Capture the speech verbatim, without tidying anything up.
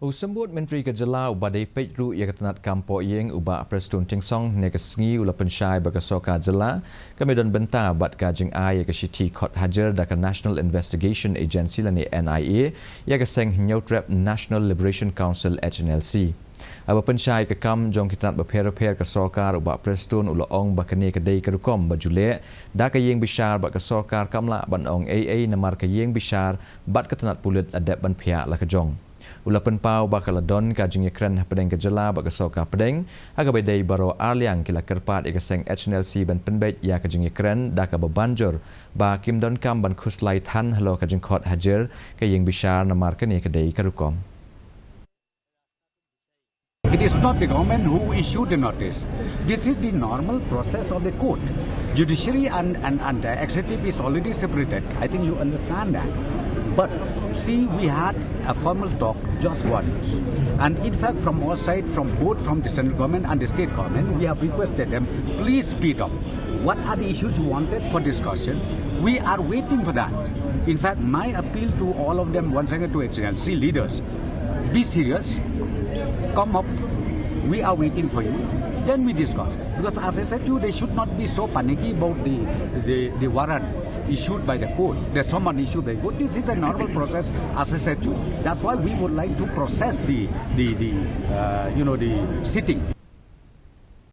U Symbud Myntri ka Jylla uba dei peit ruh ïa ka tnat kam poh ïing, u Bah Prestone Tynsong, hynne ka sngi u la pynshai ba ka Sorkar Jylla kam don bynta bad ka jingai ïa ka shithi khot hajir da ka National Investigation Agency lane N I A ïa ka seng Hynñiewtrep National Liberation Council, H N L C. Haba pynshai ka kam jong ki tnat bapher bapher ka Sorkar, u Bah Prestone u la ong ba kane ka dei ka rukom ba ju leh da ka ïing bishar bad ka Sorkar kam lah ban ong ei ei namar ka ïing bishar bad ka tnat pulit la dep ban phiah la ka jong. U la pynpaw ba ka la don ka jingïakren hapdeng ka Jylla bad ka Sorkar Pdeng, ha kaba dei baroh arliang ki la kyrpad ïa ka seng H N L C ban pynbeit ïa ka jingïakren da kaba ban jur ba kim donkam ban khuslai than halor ka jingkhot hajir ka ïing bishar namar kane ka dei ka rukom. It is not the government who issued the notice. This is the normal process of the court. Judiciary and, and, and the executive is already separated. I think you understand that. But see, we had a formal talk just once. And in fact, from our side, from both from the central government and the state government, we have requested them, please speed up. What are the issues you wanted for discussion? We are waiting for that. In fact, my appeal to all of them, once again to H N L C leaders, be serious, come up. We are waiting for you. Then we discuss. Because as I said to you, they should not be so panicky about the, the, the warrant issued by the court, the summon issued by the court. This is a normal process, as I said to you. That's why we would like to process the, the, the uh, you know, the sitting.